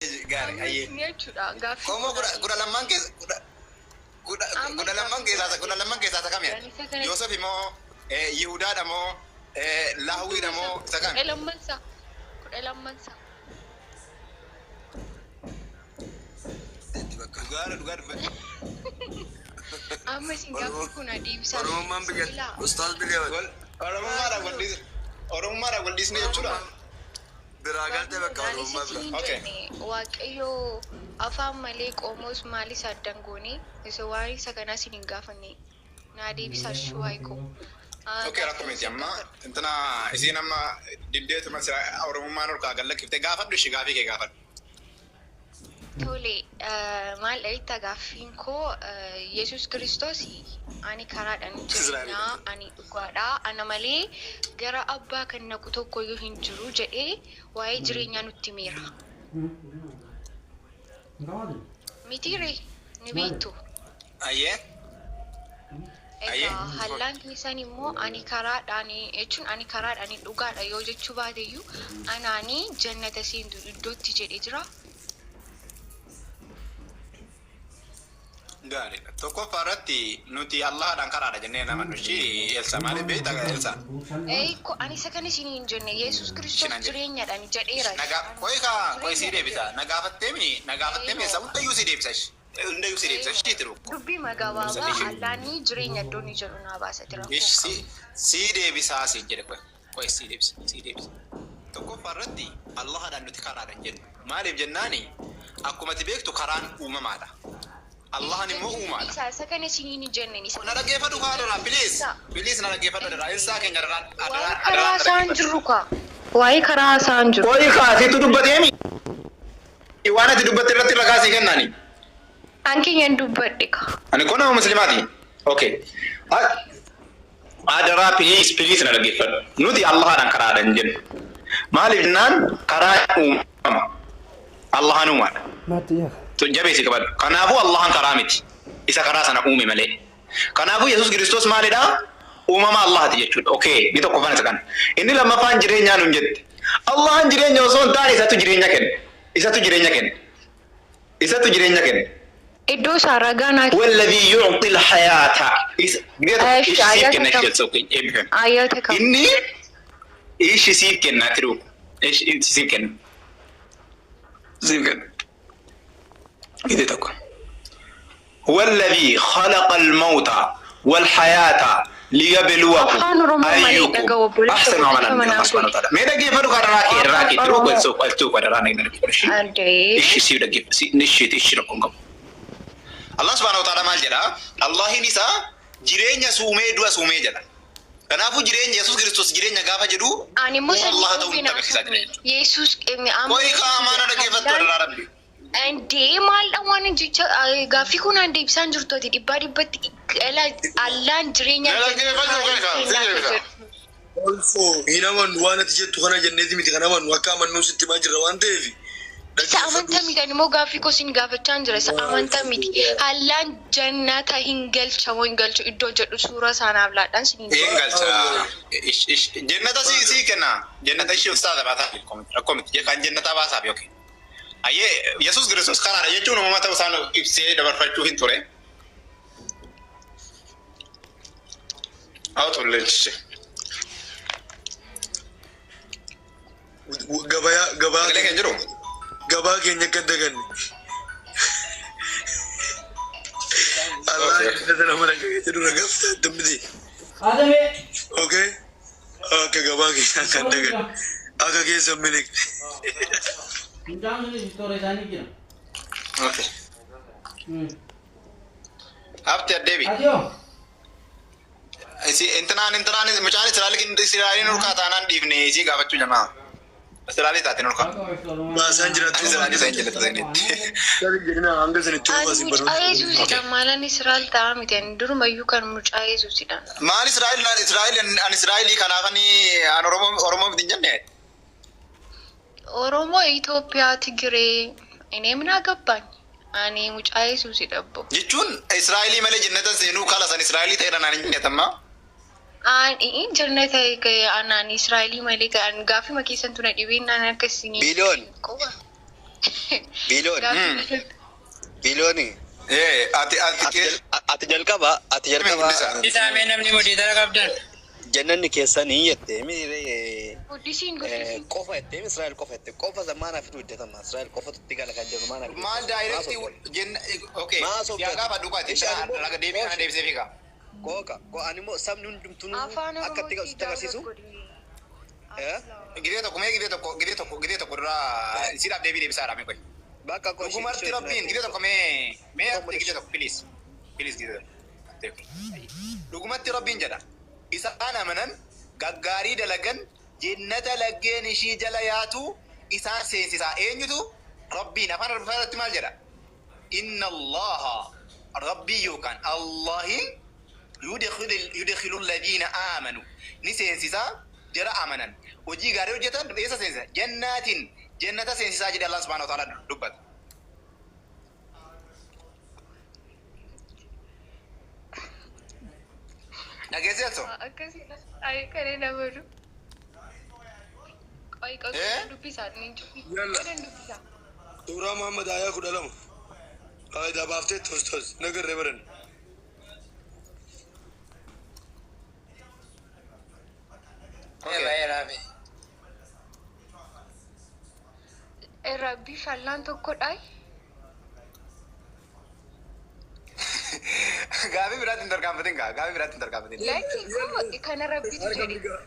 Gaarii Amma ayyee. isin jechuudha gaaffii Qomoo kun kudha lamman keessa kudha kudha Amma kudha lamman keessaa isa 12 keessaa isa kami ati? Isa kana Yoosef moo Yihudaadha moo Laahwiidha moo isa kami? 12 isaa 12 isaa. Dhugaadha dhugaa dubbadhu. Amma isin gaaffii kun adeemsaa Oromummaan biyya Ilaa. Ustaaz Biliyoon. Oromummaadhaan wal dhiisne Oromummaadhaan wal dhiisne jechuudha. Biraa galte bakka Oromummaa bira. Okay. Waaqayyo afaan malee qomoos maalis addan goone isa waan isa kanaa isin hin gaafanne naa deebisaa shuwaay koo. Okay, rakkoo miti amma intina isiin amma diddeetuma Oromummaan ol kaa gallakkifte gaafadhu ishee gaafii kee gaafadhu. Tole, maal dhahitta gaaffiin koo Yesuus Kiristoos ani karaadhaan jireenyaa ani dhugaadha ana malee gara abbaa kan naqu tokkoyyuu hin jiru jedhee waa'ee jireenyaa nutti himeera. Mitiire ni beektu. Ayyee. Ayyee. Egaa hallaan keessan immoo ani karaadhaan jechuun ani karaadhaan dhugaadha yoo jechuu baateyyuu anaanii jannata seentu iddootti jedhee jira. Gaariidha. Tokkoffaa irratti nuti Allahaadhaan karaadha jennee nama nushi Elsa maaliif beektaa Elsa? Eekko ani isa kana isin hin jenne Yesuus Kiristoos Shinaan jedhe. jireenyadhaan jedheera. Nagaa qoy kaa qoy sii deebisa. Nagaafatteemi nagaafatteemi Elsa hundayyuu sii deebisa ishee. Hundayyuu sii deebisa ishee tiru. Dubbii gabaabaa allaanii jireenya iddoo inni jedhu naa baasa jira. Ish sii deebisaa siin jedhe qoy. Qoy sii deebisa sii deebisa. Tokkoffaa irratti Allahaadhaan nuti karaadha hin jennu. Maaliif jennaani akkuma ati beektu karaan uumamaadha. Allahan immoo uumaadha. Isa isa kana isin hin jenne isa. Na dhaggeeffadhu kaa adaraa please. Please na dhaggeeffadhu adaraa. Elsaa keenya adaraa adaraa Waa'ee karaa adaraa isaan jirru kaa. Waa'ee karaa isaan jiru. Qoy kaasiitu dubbateemi. Waan ati dubbatte irratti ragaa sii kennaani. An keenya hin dubbadhe kaa. Ani kun nama musliimaati. Okay. Adaraa please please na dhaggeeffadhu. Nuti Allahaadhaan karaadha hin jennu. Maaliif jennaan karaa uumama. Allahan uumaadha. Jabeessi qabadhu. Kanaafuu Allahan karaa miti. Isa karaa sana uume malee. Kanaafuu Yesuus Kiristoos maalidha? Uumama Allahati jechuudha. Okay, inni tokkoffaan isa kana. Inni lammaffaan jireenyaa nuun jette. Allahan jireenya osoo hin taane isatu jireenya kenna. Isatu jireenya kenna. Isatu jireenya kenna. Iddoo isaa ragaa naa والذي يعطي الحياة Eesh, ishi siif ayyaata kenna kam? ishee okay eebbifame. Ayyaata kam? Inni ishi siif kenna tiruu ishi siif kenna. Siif kenna. Gide tokko. هو الذي خلق الموت والحياة ليبلوكم Afaan Oromoo malee أيكم dhaga'u obboleessa أحسن عملا gosa من الله manaa سبحانه godhe. وتعالى. Mee dhaggeeffadhu karaa kee irraa kee tiruu Oromoo. qaltuu qadaraa na dhaggeeffadhu. Adee. Ishi siif dhaggeeffadhu ishiiti ishi rakkoon qabu. Allah subhaanahu wa ta'ala maal jedha? Allahin isaa jireenya suumee du'a suumee jedha. Kanaafuu jireenya Yesuus Kiristoos jireenya gaafa jedhu Ani immoo Allah sanyii ta'uu nutti agarsiisaa jira jechuudha. Yesuus amma Qoy qaamaa na dhaggeeffattu adaraa Rabbi. Indee maal waan jecha gaaffii kun aan deebisaan jirtu ati dhibbaa dhibbatti allaan jireenya Na dhaggeeffadhu qoy kaa si deebisa. Olfoo hin amannu waan ati jettu kana jenneeti miti kan amannu akka amannuu sitti himaa jirra waan ta'eef. Isa amantaa miti ani immoo gaaffii koo sin gaafachaa jira isa amantaa miti hallaan jannata hin galcha moo hin galchu iddoo jedhu suura isaanaaf laadhaan sin hin Hin galcha. Jannata si kenna. Jannata ishee ustaaza baasaa rakkoo miti. Kan jannata baasaaf yookiin. Ayyee Yesuus Kiristoos karaadha jechuun uumama ta'uu isaan ibsee dabarfachuu hin ture. Haa tolleechi. Gabayaa gabaa Sagalee kan jiru? gabaa keenya akka hin daganne. Allah jannata nama dhaga'ee jedhu ragaafta miti. Okay? Akka gabaa keenya akka hin daganne. Akka keessa hin miliqne. Okay. Habti addeebi. Isi intinaan intinaan mucaan Israa'el Israa'eliin urkaa taanaan dhiifne isii gaafachuu jamaa. Israa'elii taateen urkaa. Baasaan jiraatu. Ani Israa'elii isa hin jallatu sanitti. Jedhina hanga sanitti Ani ofaas hin mucaa barbaadu. Yesuusidha maalan Israa'el ta'a miti ani durumayyuu kan mucaa Yesuusidha. Maal Israa'el Israa'el ani Israa'elii kanaaf ani an Oromoo Oromoo miti hin jenne. Oromoo Itoophiyaa Tigiree እኔ ምን አገባኝ ani mucaa Yesuusidha abbo. Jechuun Israa'elii malee jannata seenuu kala san Israa'elii ta'edha naan hin jennetamma. Ani jannata anaan Israa'elii malee kan gaaffii keessan tuna dhibeen naan akkasii. Biliyoon. Biiloon. Gaaffii Biilooni. Ee, ati Ati jalqaba ati jalqaba Guddisa. Isaa mee namni moderator qabdan. Jannanni keessanii jettee miiree Guddisiin guddisiin. qofa jettee Israa'el qofa jettee qofa maanaaf fidu hojjetama Israa'el qofatu itti gala kan jedhu maanaaf Maal direct jenna? Okay. Maa sobda? Yaa gaafa dhugaati. Ishee ani immoo- Raga deebii kana deebisee fiiga. Qooqa qo ani immoo sabni hundumtuu Afaan akka itti Oromootti sitti agarsiisu download godhi. Eh? Gidee tokko mee gidee tokko gidee tokko gidee tokko dura siidhaaf deebii deebisaadha mee qoy. Bakka qo Dhugumatti Rabbiin gidee tokko mee mee ati gidee tokko, please please, gidee tokko. Dhugumatti Rabbiin jedha. Isaan amanan, gaggaarii dalagan, jennata laggeen ishii jala yaatu isaan seensisaa. Eenyutu? Rabbiin. Afaan Arabaa irratti maal jedha? Inna Allaha, Rabbii yookaan Allahin, yudkhilu alladhiina aamanu, ni seensisaa jara amanan hojii gaarii hojjetan. Eessa seensisa? Jannaatin, jannata seensisaa jedhe Allah subhaanahu wa ta'ala dubbata. Dhageesseelso? Akkasii kana nama du. Qoy qoy. Eh? Dubbisaa ni Yalla. dubbisaa. Suuraa Muhammad aayaa 12. Faayidaa baaftee tos tos nagarree baran. Okay. Raafe. Rabbi fallaan tokkodha. Gaafii biraatti hin tarkaanfatin gaa. Gaafii biraatti hin tarkaanfatin. Lakki koo kana Rabbitu Harka jedhe. mirgaa.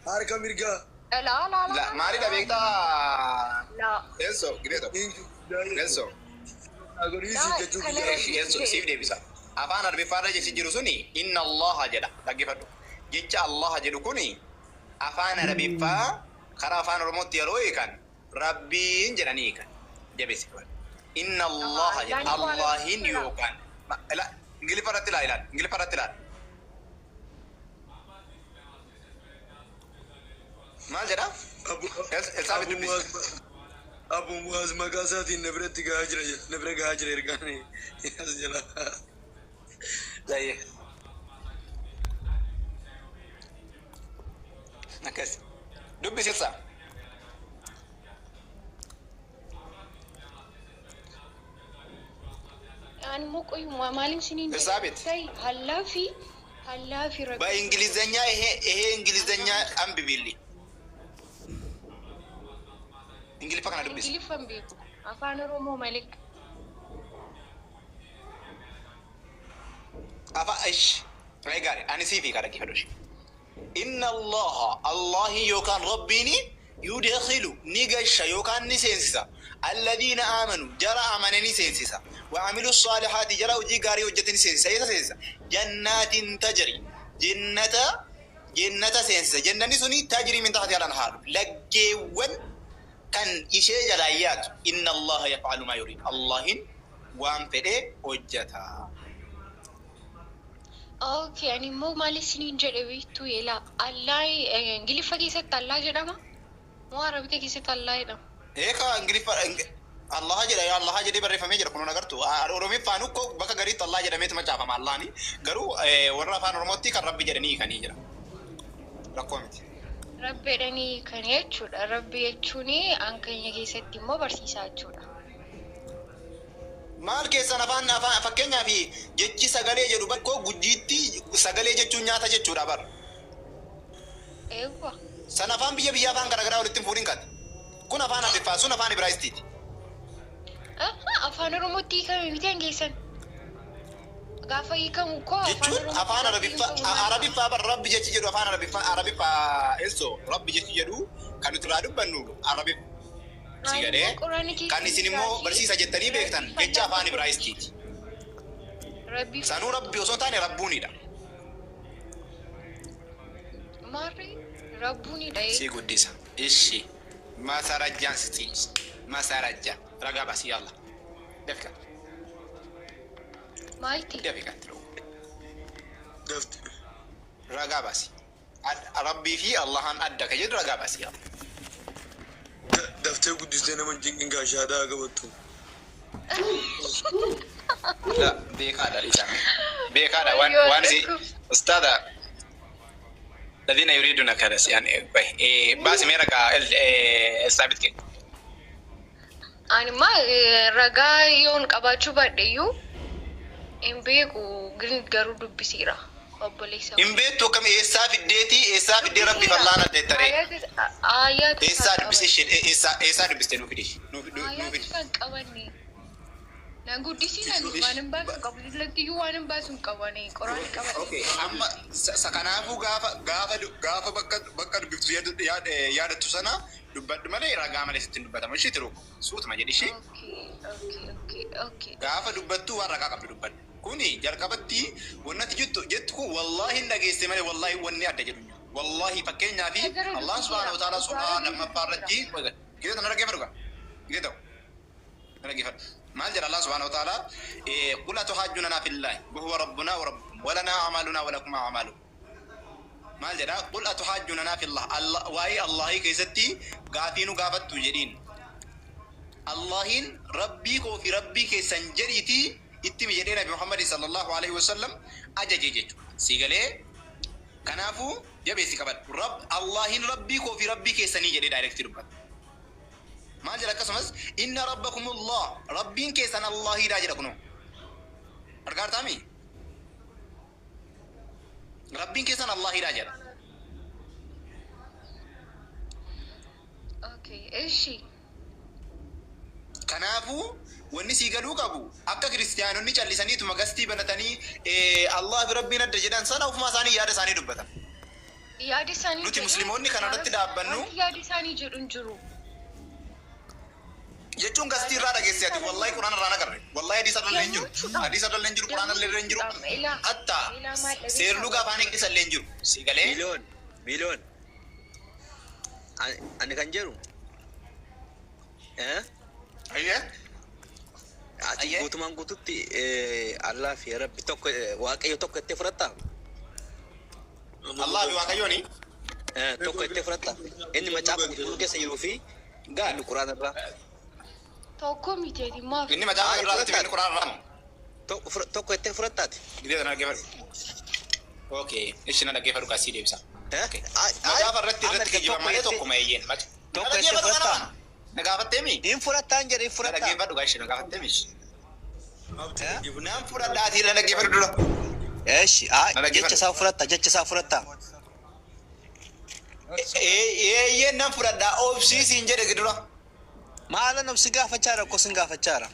Harka mirgaa. Laa laa laa. Maalidha beektaa? Laa. Enso, gidee tokko. Enso. Agoriisi jechuu Kana biyya. Rabbitu Enso, jedhe. siif deebisa. Afaan Arabiffaarra jechi jiru suni inna Allaha jedha. Dhaggeeffadhu. Jecha Allaha jedhu kuni afaan Arabiffaa karaa afaan Oromootti yeroo hiikan Rabbiin jedhanii hiikan. Jabeessi qaban. Inna Allaha jedha. Allahin yookaan. Ingiliffa irratti ilaali ilaali. Ingiliffa irratti ilaali. Maal jedha? Elsaabet dubbisi. Abu Muaz maqaa isaatiin na biratti gahaa jira, na bira gahaa jira ergaan as jala. Zayyee. Akkas. Dubbisi, Elsa. Ani immoo qoyuma maaliin siniin Elsaabet. Hallaa fi Rabbi. በእንግሊዘኛ ይሄ እንግሊዘኛ አንብቢልኝ። Ingiliffa kana dubbisi. Ingiliffan beeku. Afaan Oromoo malee. Afa ish. Ay gaari ani siif hiika, dhaggeeffadhu. Inna Allaha, Allahi yookaan Rabbiini, yudkhilu, ni gasha yookaan ni seensisa, alladhiina aamanu, jara amane ni seensisa, wa amilu saalihaati, jara hojii gaarii hojjete ni seensisa. Eessa seensisa? Jannaatin tajri, jannata, jannata seensisa. Jannanni suni tajri min tahtiha al-anhaar, laggeewwan kan ishee jalaa yaatu. Inna Allaha yaf'alu maa yuriid, Allahin waan fedhe hojjeta. Okay, ani immoo maal isiniin jedhe beektuu? Eelaa Allaa Ingiliffa keessatti Allaa jedhama? Moo Arabica keessatti Allaa jedhama? Eeka, Ingiliffa Allah jedha, Allah jedhee barreeffamee jira kunuun agartu. Oromiffaan ukkoo bakka gariitti Allah jedhameetu macaafama Allahni. Garuu warra afaan Oromootti kan Rabbi jedhanii hiikanii jira. Rakkoo miti. Rabbi jedhanii hiikanii jechuudha. Rabbi jechuun an keenya keessatti immoo barsiisaa jechuudha. Maal keessan afaan afaan fakkeenyaaf jechi sagalee jedhu bakkoo Gujiitti sagalee jechuun nyaata jechuudha bar. Eewwa. San afaan biyya biyya afaan garaagaraa walitti hin fuudhin kati. Kun afaan Afiffaa, sun afaan Ibraayistiiti. Afaan Oromootti hiikame miti an keessan. Gaafa hiikamu koo afaan Jechuun Oromootti afaan Arabiffaa hiikamu maal? Arabiffaa bar Rabbi jechi jedhu afaan Arabiffaa Arabiffaa eessoo Rabbi jechi jedhu kan nuti irraa dubbannu Arabif si gadee Quraana kan keessatti isin immoo barsiisa jettanii beektan jecha afaan Ibraayistiiti. Rabbi Sanuu Rabbi osoo hin taane Rabbuunidha. Maarri Rabbuunidha. Si guddisa. Ishi. Masarajjaan sitti. Masarajja. Ragaa baasii yalla. Dafika. Maalti? Dafika. Dafti. Ragaa baasii. Rabbii fi Allahan adda ka jedhu ragaa baasii yalla. Daftee guddistee nama hin cinqin gaa shaadaa qabattu. La beekaadha dhiisame. Beekaadha waan waan si ustaada الذين يريدون كذا يعني baasi mee ragaa Elsaabit kenna. Ani immoo ragaa yoon qabaachuu baadhe iyyuu hin beeku, garuu dubbisiira obboleessa. Hin beektu, akkami? Eessaa fiddeetii, eessaa fiddee Rabbi fallaan adda taree? Ayyaata. Eessaa dubbise isheen? Eessaa dubbiste? Nuu fidi. Nuu Ayyaata fidi. isaan qabanne. Na guddisiin, ani waan hin baasu hin qabu. Lattiyyuu waan hin baasu hin qabu. Ani qoraan qabadhe. Okay, amma kanaafuu gaafa bakka dubbiftu yaadattu sana dubbadhu malee ragaa malee sitti hin dubbatamu. Ishii tiru suutuma jedhi ishii. Okay. Gaafa dubbattu waan ragaa qabdu dubbadhu. Kuni jalqabatti wannati jettu kun wallaahi hin dhageesse malee wallaahi wanni adda jedhu hin jiru. Wallaahi, fakkeenyaa fi Allah subhaanahu wa ta'ala suuraa lammaffaa irratti gidee tana dhaggeeffadhu gaa. Gidee ta'u. Dhaggeeffadhu. Maal jedha Allah subhaanahu wa ta'ala? قل أتحاجوننا في الله وهو ربنا وربكم ولنا أعمالنا ولكم أعمالكم. Maal jedha? قل أتحاجوننا في الله, waa'ee Allahii keessatti gaafii nu gaafattu jedhiin. Allahin rabbii koo fi rabbii keessan jedhiitii itti himi jedhee Nabi Muhammad sallallahu alaihi wasallam ajaje jechuudha. Si galee? Kanaafuu jabeessi qabadhu. Allahin rabbii koo fi rabbii keessanii jedhee direct dubbata. Maal jedha akkasumas? إن ربكم الله, rabbiin keessan Allahiidha jedha kunoo. Argaa jirtaami? Rabbiin keessan Allahiidha jedha. Okay, ishi. Kanaafuu wanni sii galuu qabu, akka kiristiyaanonni callisaniituma gastii banatanii Allah fi rabbiin adda jedhan sana ofumaa isaanii yaada isaanii dubbatan. Yaada isaanii Nuti musliimoonni kana irratti dhaabbannu Wanti yaada isaanii jedhu hin jiru. Jechuun gastii irraa dhageesse ati. Wallahi quraana irraa nagarre. Wallahi hadiisa irra illee hin jiru. Hadiisa irra illee hin jiru, quraana illee hin jiru. Hatta seerluga afaan keessa illee hin jiru. Si galee? Miliyoon, miliyoon. Ani kan jedhu. Eh? Ayyee. Ati Ayyee. guutumaan guututti Allah fi Rabbi tokko, Waaqayyo tokko itti fudhattaa? Allah fi Waaqayyooni. Tokko itti fudhattaa? Inni macaafa qulqulluu keessa jiruu fi inni quraana irraa. Tokko miti, ati maaf? Inni macaafa irraa irratti, inni quraana irraa. Tokko itti fudhattaati? Gidee sana dhaggeeffadhu. Okay, ishi na dhaggeeffadhu, kaasii deebisa. Eh? Macaafa irratti kijiban malee tokkuma eeyyeen. Tokko itti fudhattaa? Na gaafatteemi? Hin fudhattaan jedhe, hin Na fudhattaa? dhaggeeffadhu gaa, na gaafatteemi? Naan fudhadhaatii, na dhaggeeffadhu dura. Eeshi, Na dhaggeeffadhu. jecha isaa fudhatta, jecha isaa fudhatta. Eeyyeen, nan fudhadhaa, obsiisiin jedhe dura. Maalan obsi gaafachaara, akkoo sin gaafachaara.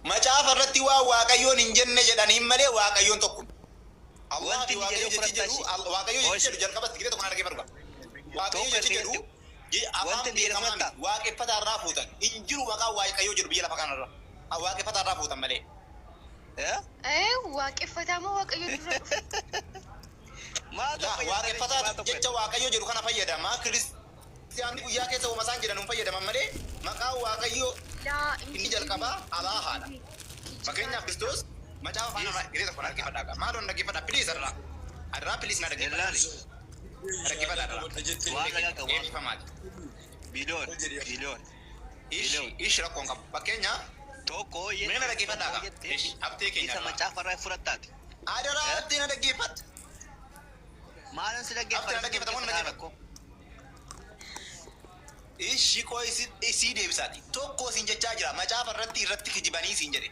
Macaafa irratti waa Waaqayyoon hin jenne jedhaniin malee Waaqayyoon tokko. Allah Wanti fi inni Waaqayyo jedhu jechi jedhu fudhatta. Waaqayyo jechi jedhu jalqabatti gidee tokko na dhaggeeffadhu gaa. Waaqayyo Tokko jechi jedhu afaan wanti inni jedhu beekamaa fudhatta. miti. Waaqeffataa irraa fuutan. Hin jiru maqaan Waaqayyoo jedhu biyya lafa kanarra. Waaqeffataa irraa fuutan malee. Eh? Eh, waaqeffataa moo Waaqayyo dura dhufe? Maal Laa, tokko waaqeffataatu jecha Waaqayyo jedhu kana fayyadama. Kiristiyaanni guyyaa keessa uuma isaan jedhan hin fayyadaman malee maqaan Waaqayyo Laa. inni jalqabaa Alaahaadha. Fakkeenyaaf Kiristoos macaafa afaan irraa gidee tokko na dhaggeeffadhaa. Maaloon dhaggeeffadhaa, please, irraa. Irraa, please, na dhaggeeffadhaa. Na dhaggeeffadhaa irraa. Waan ragaa qabu. Eebbifamaati. Biliyoon, biliyoon. Ishi ishi rakkoon qabu. Fakkeenyaaf Tokko mee na dhaggeeffadhaa gaa. Ishi haftee keenya isa irraa. macaafa irraa fudhattaati. Adaraa, haftee na dhaggeeffadhu. Maalan si Haftee na dhaggeeffata moo na dhaggeeffadhu? Ishi koo isii deebisaati. Tokko isin jechaa jira. Macaafa irratti kijibanii isin jedhe.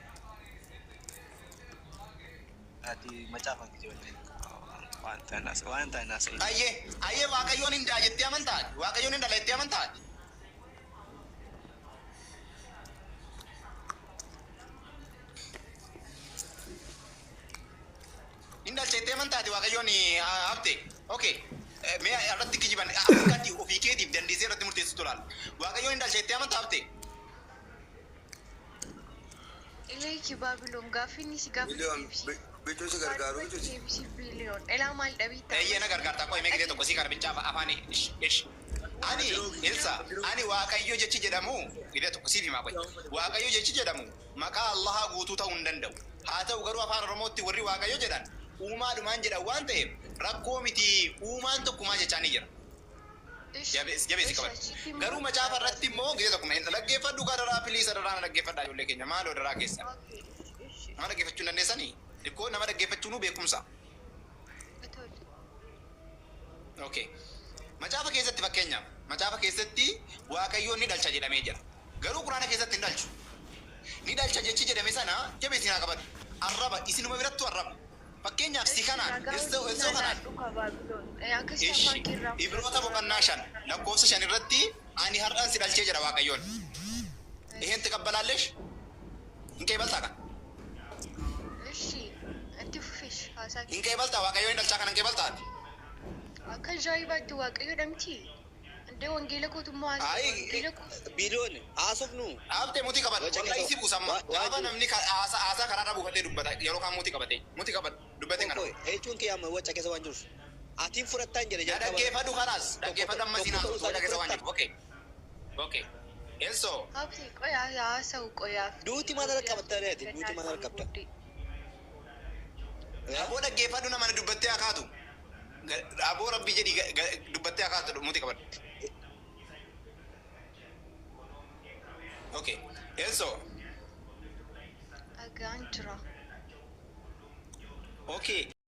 Ati macaafa kijibatte. Waan ta'an waan ta'an haasa'e. Ayyee, ayyee, Waaqayyoon hin daa jettee amantaa? Waaqayyoon hin dhala jettee amantaa? Hin dhalcha jettee amantaati Waaqayyoon, hafte? Okay. Mee irratti kijiban akkati ofii keetiif dandeessee irratti murteessitu laala. Waaqayyoon hin dhalcha jettee amantaa, hafte? Ileeki Baabiloon, gaaffii inni si gaafate Biliyoon deebisi. bichuu si gargaaru jechuuti. Deebisi, biliyoon. Elaa, maal dhabiitta? Eeyyee, na gargaarta. Qoy, mee gidee tokko sii kana bichaa afaan ish ish. Ani Elsa, ani Waaqayyo jechi jedhamu gidee tokko siif himaa, qoy. Waaqayyo jechi jedhamu maqaa Allahaa guutuu ta'uu hin danda'u. Haa ta'u garuu afaan Oromootti warri Waaqayyo jedhan uumaadhumaan jedhan waan ta'eef rakkoo miti, uumaan tokkumaa jechaa ni jira. Jabeessi qabadhu. Garuu macaafa irratti immoo gidee tokko hin dhaggeeffadhu gaa, daraa, please, daraa na dhaggeeffadhaa ijoollee keenya, maaloo daraa keessa. Nama dhaggeeffachuu hin dandeessanii? Dhikkoo nama dhaggeeffachuunuu beekumsa. Okay. Macaafa keessatti, fakkeenyaaf, macaafa keessatti Waaqayyoon ni dhalcha jedhamee jira. Garuu Quraana keessatti hin dhalchu. Ni dhalcha jechi jedhame sana jabeessi naa qabadhu. Arraba isinuma birattu arraba. Fakkeenyaaf si kanaan essoo kanaan. Ishi Ibroota boqonnaa 5 lakkoofsa 5 irratti ani har'aan si dhalchee jira Waaqayyoon. Isheen taqabbalaalesh hin qeebaltaa kan? Ishi itti fufish haasaa Hin qeebaltaa Waaqayyoon hin dhalchaa kan hin qeebaltaa ati? Akka ajaa'ibaatti Waaqayyoodha miti. Indee wangeela kootummaa Ayi, wangeela koo Biiloon haasofnu. Dhaabtee mutii qabadhu. Waca Wallahi keessa si buusamma. Gaafa namni haasaa karaarra buufatee dubbata. Yeroo kaan mutii qabate. Mutii qabadhu. Dubbateen kana. Jechuun kee amma waca keessa waan jiruuf. Atiin fudhattaan jedhe Yaa dhaggeeffadhu kanaas. Dhaggeeffadhu amma siin haasoftu. Waca keessa waan jiruuf. Okay. Okay. Elsoo. Habsi qoyaa haasa'u qoyaaf. Duuti maal harka qabatta reeti? Duuti maal harka qabda? Aboo dhaggeeffadhu nama dubbattee akaatu. Aboo rabbi jedhi dubbattee akaatu mutii qabadhu. Okay. Elsoo. Dhagaan jira. Okay.